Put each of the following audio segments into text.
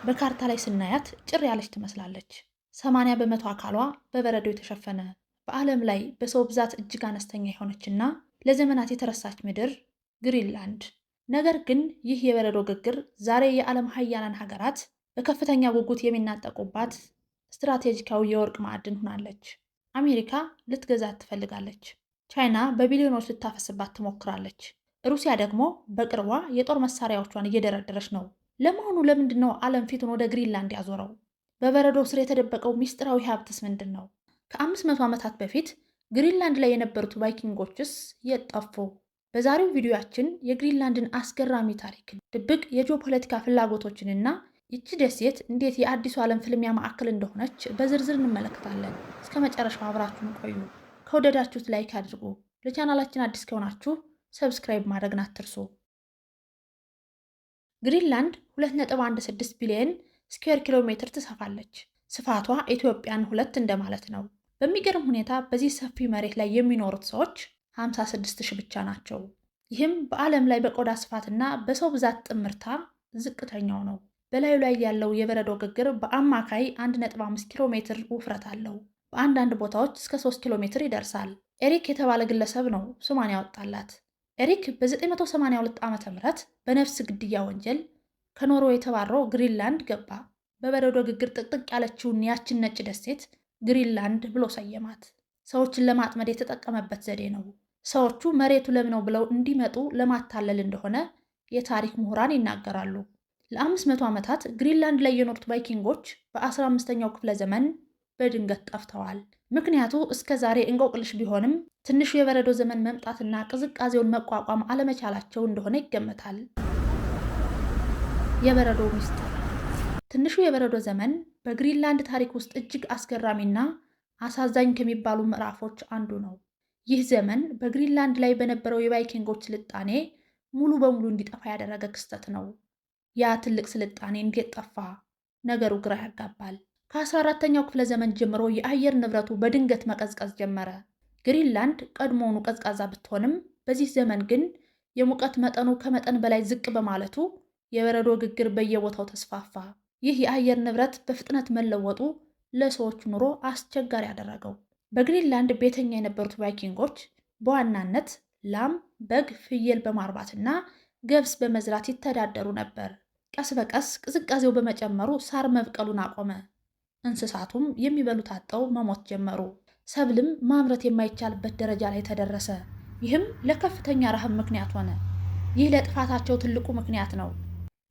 በካርታ ላይ ስናያት ጭር ያለች ትመስላለች። 80% አካሏ በበረዶ የተሸፈነ፣ በዓለም ላይ በሰው ብዛት እጅግ አነስተኛ የሆነችና ለዘመናት የተረሳች ምድር ግሪንላንድ። ነገር ግን ይህ የበረዶ ግግር ዛሬ የዓለም ሀያላን ሀገራት በከፍተኛ ጉጉት የሚናጠቁባት ስትራቴጂካዊ የወርቅ ማዕድን ሆናለች። አሜሪካ ልትገዛት ትፈልጋለች። ቻይና በቢሊዮኖች ልታፈስባት ትሞክራለች። ሩሲያ ደግሞ በቅርቧ የጦር መሳሪያዎቿን እየደረደረች ነው። ለመሆኑ ለምንድን ነው ዓለም ፊቱን ወደ ግሪንላንድ ያዞረው? በበረዶ ስር የተደበቀው ሚስጥራዊ ሀብትስ ምንድን ነው? ከ500 ዓመታት በፊት ግሪንላንድ ላይ የነበሩት ቫይኪንጎችስ የት ጠፉ? በዛሬው ቪዲዮያችን የግሪንላንድን አስገራሚ ታሪክ፣ ድብቅ የጂኦፖለቲካ ፍላጎቶችንና ይቺ ደሴት እንዴት የአዲሱ ዓለም ፍልሚያ ማዕከል እንደሆነች በዝርዝር እንመለከታለን። እስከ መጨረሻው አብራችሁን ቆዩ። ከወደዳችሁት like አድርጉ። ለቻናላችን አዲስ ከሆናችሁ subscribe ማድረግን አትርሱ። ግሪንላንድ 2.16 ቢሊዮን ስኩዌር ኪሎ ሜትር ትሰፋለች። ስፋቷ ኢትዮጵያን ሁለት እንደማለት ነው። በሚገርም ሁኔታ በዚህ ሰፊ መሬት ላይ የሚኖሩት ሰዎች 56 ሺህ ብቻ ናቸው። ይህም በዓለም ላይ በቆዳ ስፋትና በሰው ብዛት ጥምርታ ዝቅተኛው ነው። በላዩ ላይ ያለው የበረዶ ግግር በአማካይ 1.5 ኪሎ ሜትር ውፍረት አለው። በአንዳንድ ቦታዎች እስከ 3 ኪሎ ሜትር ይደርሳል። ኤሪክ የተባለ ግለሰብ ነው ስሟን ያወጣላት። ኤሪክ በ982 ዓ ም በነፍስ ግድያ ወንጀል ከኖርዌይ ተባሮ ግሪንላንድ ገባ። በበረዶ ግግር ጥቅጥቅ ያለችውን ያችን ነጭ ደሴት ግሪንላንድ ብሎ ሰየማት። ሰዎችን ለማጥመድ የተጠቀመበት ዘዴ ነው። ሰዎቹ መሬቱ ለም ነው ብለው እንዲመጡ ለማታለል እንደሆነ የታሪክ ምሁራን ይናገራሉ። ለ500 ዓመታት ግሪንላንድ ላይ የኖሩት ቫይኪንጎች በ15ኛው ክፍለ ዘመን በድንገት ጠፍተዋል። ምክንያቱ እስከ ዛሬ እንቆቅልሽ ቢሆንም ትንሹ የበረዶ ዘመን መምጣትና ቅዝቃዜውን መቋቋም አለመቻላቸው እንደሆነ ይገመታል። የበረዶ ሚስጥር። ትንሹ የበረዶ ዘመን በግሪንላንድ ታሪክ ውስጥ እጅግ አስገራሚና አሳዛኝ ከሚባሉ ምዕራፎች አንዱ ነው። ይህ ዘመን በግሪንላንድ ላይ በነበረው የቫይኪንጎች ስልጣኔ ሙሉ በሙሉ እንዲጠፋ ያደረገ ክስተት ነው። ያ ትልቅ ስልጣኔ እንዴት ጠፋ? ነገሩ ግራ ያጋባል። ከ14ኛው ክፍለ ዘመን ጀምሮ የአየር ንብረቱ በድንገት መቀዝቀዝ ጀመረ። ግሪንላንድ ቀድሞውኑ ቀዝቃዛ ብትሆንም በዚህ ዘመን ግን የሙቀት መጠኑ ከመጠን በላይ ዝቅ በማለቱ የበረዶ ግግር በየቦታው ተስፋፋ። ይህ የአየር ንብረት በፍጥነት መለወጡ ለሰዎች ኑሮ አስቸጋሪ ያደረገው። በግሪንላንድ ቤተኛ የነበሩት ቫይኪንጎች በዋናነት ላም፣ በግ፣ ፍየል በማርባትና ገብስ በመዝራት ይተዳደሩ ነበር። ቀስ በቀስ ቅዝቃዜው በመጨመሩ ሳር መብቀሉን አቆመ። እንስሳቱም የሚበሉት አጥተው መሞት ጀመሩ። ሰብልም ማምረት የማይቻልበት ደረጃ ላይ ተደረሰ። ይህም ለከፍተኛ ረሃብ ምክንያት ሆነ። ይህ ለጥፋታቸው ትልቁ ምክንያት ነው።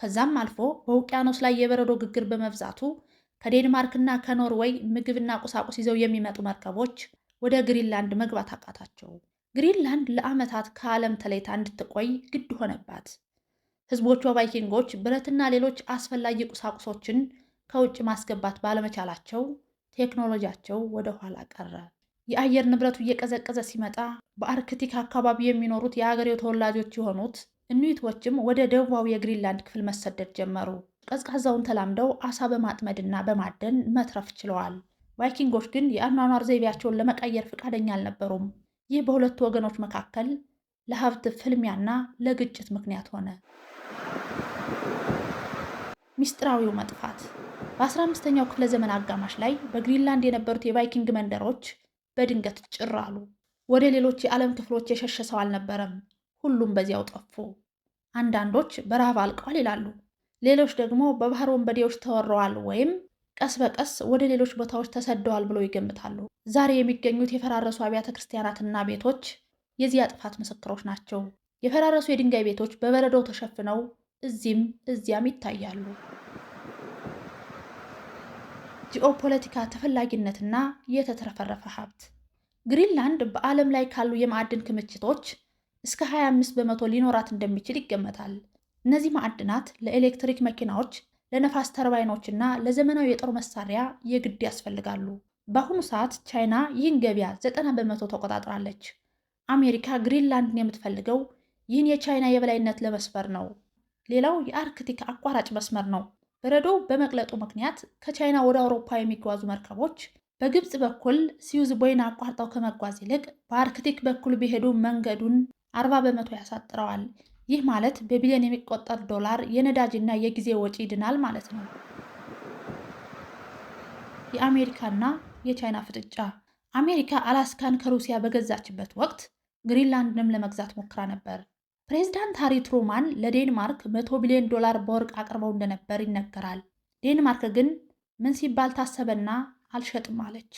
ከዛም አልፎ በውቅያኖስ ላይ የበረዶ ግግር በመብዛቱ ከዴንማርክና ከኖርዌይ ምግብና ቁሳቁስ ይዘው የሚመጡ መርከቦች ወደ ግሪንላንድ መግባት አቃታቸው። ግሪንላንድ ለዓመታት ከዓለም ተለይታ እንድትቆይ ግድ ሆነባት። ሕዝቦቿ ቫይኪንጎች ብረትና ሌሎች አስፈላጊ ቁሳቁሶችን ከውጭ ማስገባት ባለመቻላቸው ቴክኖሎጂያቸው ወደ ኋላ ቀረ። የአየር ንብረቱ እየቀዘቀዘ ሲመጣ በአርክቲክ አካባቢ የሚኖሩት የአገሬው ተወላጆች የሆኑት ኢኑይቶችም ወደ ደቡባዊ የግሪንላንድ ክፍል መሰደድ ጀመሩ። ቀዝቃዛውን ተላምደው አሳ በማጥመድና በማደን መትረፍ ችለዋል። ቫይኪንጎች ግን የአኗኗር ዘይቤያቸውን ለመቀየር ፈቃደኛ አልነበሩም። ይህ በሁለቱ ወገኖች መካከል ለሀብት ፍልሚያና ለግጭት ምክንያት ሆነ። ሚስጥራዊው መጥፋት። በ15ኛው ክፍለ ዘመን አጋማሽ ላይ በግሪንላንድ የነበሩት የቫይኪንግ መንደሮች በድንገት ጭር አሉ። ወደ ሌሎች የዓለም ክፍሎች የሸሸ ሰው አልነበረም። ሁሉም በዚያው ጠፉ። አንዳንዶች በረሃብ አልቀዋል ይላሉ። ሌሎች ደግሞ በባህር ወንበዴዎች ተወረዋል ወይም ቀስ በቀስ ወደ ሌሎች ቦታዎች ተሰደዋል ብለው ይገምታሉ። ዛሬ የሚገኙት የፈራረሱ አብያተ ክርስቲያናትና ቤቶች የዚያ ጥፋት ምስክሮች ናቸው። የፈራረሱ የድንጋይ ቤቶች በበረዶው ተሸፍነው እዚህም እዚያም ይታያሉ። ጂኦፖለቲካ ተፈላጊነትና የተትረፈረፈ ሀብት። ግሪንላንድ በዓለም ላይ ካሉ የማዕድን ክምችቶች እስከ 25% ሊኖራት እንደሚችል ይገመታል። እነዚህ ማዕድናት ለኤሌክትሪክ መኪናዎች፣ ለነፋስ ተርባይኖች እና ለዘመናዊ የጦር መሳሪያ የግድ ያስፈልጋሉ። በአሁኑ ሰዓት ቻይና ይህን ገበያ 90% ተቆጣጥራለች። አሜሪካ ግሪንላንድን የምትፈልገው ይህን የቻይና የበላይነት ለመስበር ነው። ሌላው የአርክቲክ አቋራጭ መስመር ነው። በረዶው በመቅለጡ ምክንያት ከቻይና ወደ አውሮፓ የሚጓዙ መርከቦች በግብፅ በኩል ስዊዝ ቦይን አቋርጠው ከመጓዝ ይልቅ በአርክቲክ በኩል ቢሄዱ መንገዱን 40% ያሳጥረዋል። ይህ ማለት በቢሊዮን የሚቆጠር ዶላር የነዳጅና የጊዜ ወጪ ይድናል ማለት ነው። የአሜሪካና የቻይና ፍጥጫ። አሜሪካ አላስካን ከሩሲያ በገዛችበት ወቅት ግሪንላንድንም ለመግዛት ሞክራ ነበር። ፕሬዚዳንት ሃሪ ትሩማን ለዴንማርክ $100 ቢሊዮን በወርቅ አቅርበው እንደነበር ይነገራል። ዴንማርክ ግን ምን ሲባል ታሰበና አልሸጥም አለች።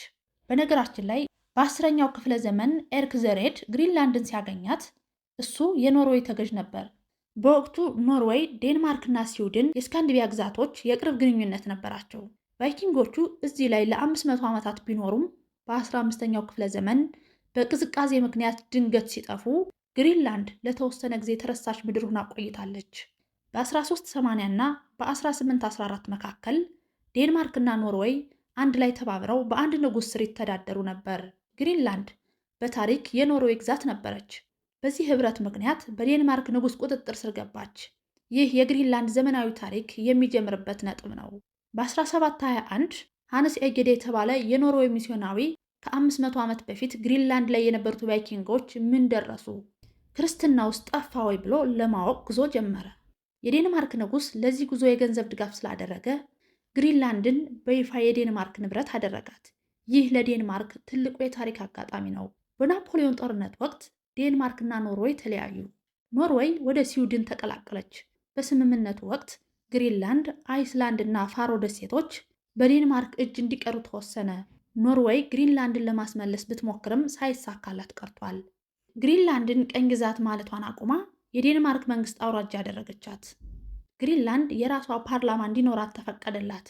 በነገራችን ላይ በ10ኛው ክፍለ ዘመን ኤሪክ ዘ ሬድ ግሪንላንድን ሲያገኛት እሱ የኖርዌይ ተገዥ ነበር። በወቅቱ ኖርዌይ፣ ዴንማርክና ስዊድን የስካንዲቪያ ግዛቶች የቅርብ ግንኙነት ነበራቸው። ቫይኪንጎቹ እዚህ ላይ ለ500 ዓመታት ቢኖሩም በ15ኛው ክፍለ ዘመን በቅዝቃዜ ምክንያት ድንገት ሲጠፉ ግሪንላንድ ለተወሰነ ጊዜ የተረሳች ምድር ሆና ቆይታለች። በ1380 እና በ1814 መካከል ዴንማርክና ኖርዌይ አንድ ላይ ተባብረው በአንድ ንጉሥ ስር ይተዳደሩ ነበር። ግሪንላንድ በታሪክ የኖርዌይ ግዛት ነበረች። በዚህ ህብረት ምክንያት በዴንማርክ ንጉሥ ቁጥጥር ስር ገባች። ይህ የግሪንላንድ ዘመናዊ ታሪክ የሚጀምርበት ነጥብ ነው። በ1721 ሃንስ ኤጌዴ የተባለ የኖርዌይ ሚስዮናዊ ከ500 ዓመት በፊት ግሪንላንድ ላይ የነበሩት ቫይኪንጎች ምን ደረሱ፣ ክርስትና ውስጥ ጠፋ ወይ ብሎ ለማወቅ ጉዞ ጀመረ። የዴንማርክ ንጉሥ ለዚህ ጉዞ የገንዘብ ድጋፍ ስላደረገ ግሪንላንድን በይፋ የዴንማርክ ንብረት አደረጋት። ይህ ለዴንማርክ ትልቁ የታሪክ አጋጣሚ ነው። በናፖሊዮን ጦርነት ወቅት ዴንማርክና ኖርዌይ ተለያዩ። ኖርዌይ ወደ ስዊድን ተቀላቀለች። በስምምነቱ ወቅት ግሪንላንድ፣ አይስላንድ እና ፋሮ ደሴቶች በዴንማርክ እጅ እንዲቀሩ ተወሰነ። ኖርዌይ ግሪንላንድን ለማስመለስ ብትሞክርም ሳይሳካላት ቀርቷል። ግሪንላንድን ቅኝ ግዛት ማለቷን አቁማ የዴንማርክ መንግስት አውራጃ ያደረገቻት። ግሪንላንድ የራሷ ፓርላማ እንዲኖራት ተፈቀደላት።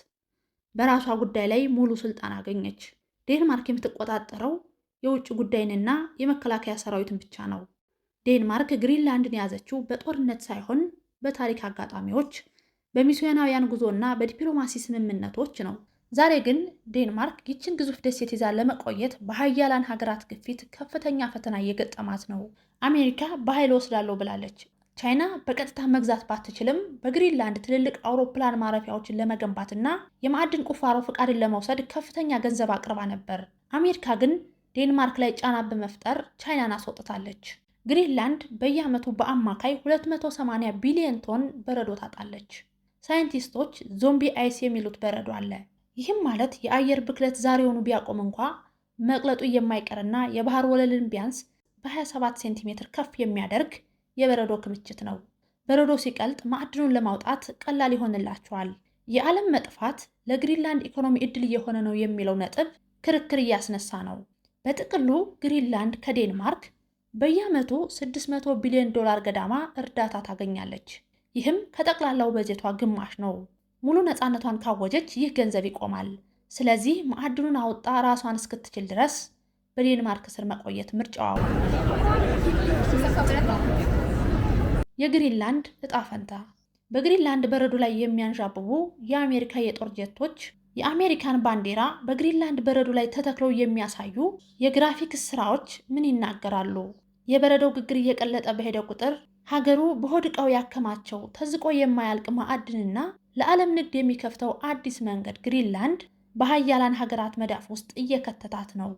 በራሷ ጉዳይ ላይ ሙሉ ስልጣን አገኘች። ዴንማርክ የምትቆጣጠረው የውጭ ጉዳይንና የመከላከያ ሰራዊትን ብቻ ነው። ዴንማርክ ግሪንላንድን የያዘችው በጦርነት ሳይሆን በታሪክ አጋጣሚዎች፣ በሚስዮናውያን ጉዞና በዲፕሎማሲ ስምምነቶች ነው። ዛሬ ግን ዴንማርክ ይችን ግዙፍ ደሴት ይዛ ለመቆየት በሀያላን ሀገራት ግፊት ከፍተኛ ፈተና እየገጠማት ነው። አሜሪካ በኃይል ወስዳለሁ ብላለች። ቻይና በቀጥታ መግዛት ባትችልም በግሪንላንድ ትልልቅ አውሮፕላን ማረፊያዎችን ለመገንባትና የማዕድን ቁፋሮ ፈቃድን ለመውሰድ ከፍተኛ ገንዘብ አቅርባ ነበር። አሜሪካ ግን ዴንማርክ ላይ ጫና በመፍጠር ቻይናን አስወጥታለች። ግሪንላንድ በየዓመቱ በአማካይ 280 ቢሊዮን ቶን በረዶ ታጣለች። ሳይንቲስቶች zombie ice የሚሉት በረዶ አለ። ይህም ማለት የአየር ብክለት ዛሬውኑ ቢያቆም እንኳ መቅለጡ የማይቀርና የባህር ወለልን ቢያንስ በ27 ሴንቲሜትር ከፍ የሚያደርግ የበረዶ ክምችት ነው። በረዶ ሲቀልጥ ማዕድኑን ለማውጣት ቀላል ይሆንላቸዋል። የዓለም መጥፋት ለግሪንላንድ ኢኮኖሚ እድል እየሆነ ነው የሚለው ነጥብ ክርክር እያስነሳ ነው። በጥቅሉ ግሪንላንድ ከዴንማርክ በየዓመቱ $600 ቢሊዮን ገዳማ እርዳታ ታገኛለች። ይህም ከጠቅላላው በጀቷ ግማሽ ነው። ሙሉ ነፃነቷን ካወጀች ይህ ገንዘብ ይቆማል። ስለዚህ ማዕድኑን አውጣ ራሷን እስክትችል ድረስ በዴንማርክ ስር መቆየት ምርጫዋ። የግሪንላንድ እጣ ፈንታ። በግሪንላንድ በረዶ ላይ የሚያንዣብቡ የአሜሪካ የጦር ጀቶች፣ የአሜሪካን ባንዲራ በግሪንላንድ በረዶ ላይ ተተክለው የሚያሳዩ የግራፊክስ ስራዎች ምን ይናገራሉ? የበረዶው ግግር እየቀለጠ በሄደ ቁጥር ሀገሩ በሆድ ዕቃው ያከማቸው ተዝቆ የማያልቅ ማዕድንና ለዓለም ንግድ የሚከፍተው አዲስ መንገድ ግሪንላንድ በሀያላን ሀገራት መዳፍ ውስጥ እየከተታት ነው።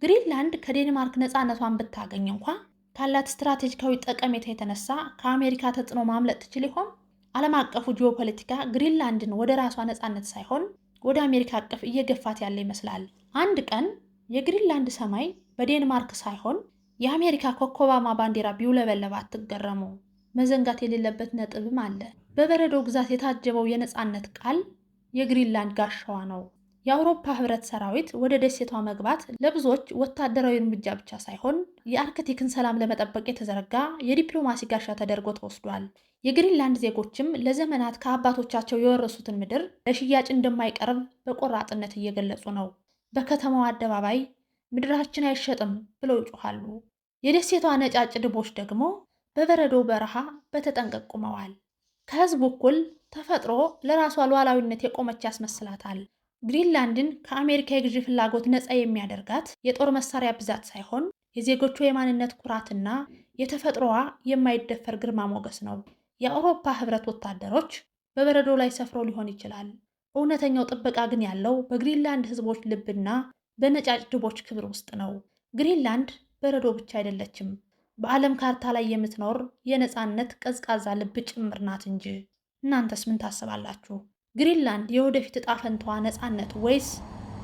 ግሪንላንድ ከዴንማርክ ነፃነቷን ብታገኝ እንኳ ካላት ስትራቴጂካዊ ጠቀሜታ የተነሳ ከአሜሪካ ተጽዕኖ ማምለጥ ትችል ይሆን? ዓለም አቀፉ ጂኦፖለቲካ ግሪንላንድን ወደ ራሷ ነፃነት ሳይሆን ወደ አሜሪካ እቅፍ እየገፋት ያለ ይመስላል። አንድ ቀን የግሪንላንድ ሰማይ በዴንማርክ ሳይሆን የአሜሪካ ኮከባማ ባንዲራ ቢውለበለብ አትገረሙ። መዘንጋት የሌለበት ነጥብም አለ። በበረዶ ግዛት የታጀበው የነፃነት ቃል የግሪንላንድ ጋሻዋ ነው። የአውሮፓ ህብረት ሰራዊት ወደ ደሴቷ መግባት ለብዙዎች ወታደራዊ እርምጃ ብቻ ሳይሆን የአርክቲክን ሰላም ለመጠበቅ የተዘረጋ የዲፕሎማሲ ጋሻ ተደርጎ ተወስዷል። የግሪንላንድ ዜጎችም ለዘመናት ከአባቶቻቸው የወረሱትን ምድር ለሽያጭ እንደማይቀርብ በቆራጥነት እየገለጹ ነው። በከተማው አደባባይ ምድራችን አይሸጥም ብለው ይጮኻሉ። የደሴቷ ነጫጭ ድቦች ደግሞ በበረዶ በረሃ በተጠንቀቅ ቆመዋል። ከህዝቡ እኩል ተፈጥሮ ለራሷ ሉዓላዊነት የቆመች ያስመስላታል። ግሪንላንድን ከአሜሪካ የግዢ ፍላጎት ነፃ የሚያደርጋት የጦር መሳሪያ ብዛት ሳይሆን የዜጎቿ የማንነት ኩራትና የተፈጥሮዋ የማይደፈር ግርማ ሞገስ ነው። የአውሮፓ ህብረት ወታደሮች በበረዶ ላይ ሰፍረው ሊሆን ይችላል። እውነተኛው ጥበቃ ግን ያለው በግሪንላንድ ህዝቦች ልብና በነጫጭ ድቦች ክብር ውስጥ ነው። ግሪንላንድ በረዶ ብቻ አይደለችም፣ በዓለም ካርታ ላይ የምትኖር የነፃነት ቀዝቃዛ ልብ ጭምር ናት እንጂ። እናንተስ ምን ታስባላችሁ? ግሪንላንድ የወደፊት እጣ ፈንታዋ ነፃነት ወይስ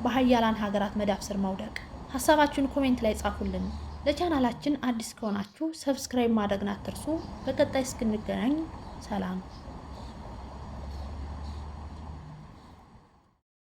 በሀያላን ሀገራት መዳፍ ስር መውደቅ? ሀሳባችሁን comment ላይ ጻፉልን። ለቻናላችን አዲስ ከሆናችሁ subscribe ማድረግን አትርሱ። በቀጣይ እስክንገናኝ ሰላም።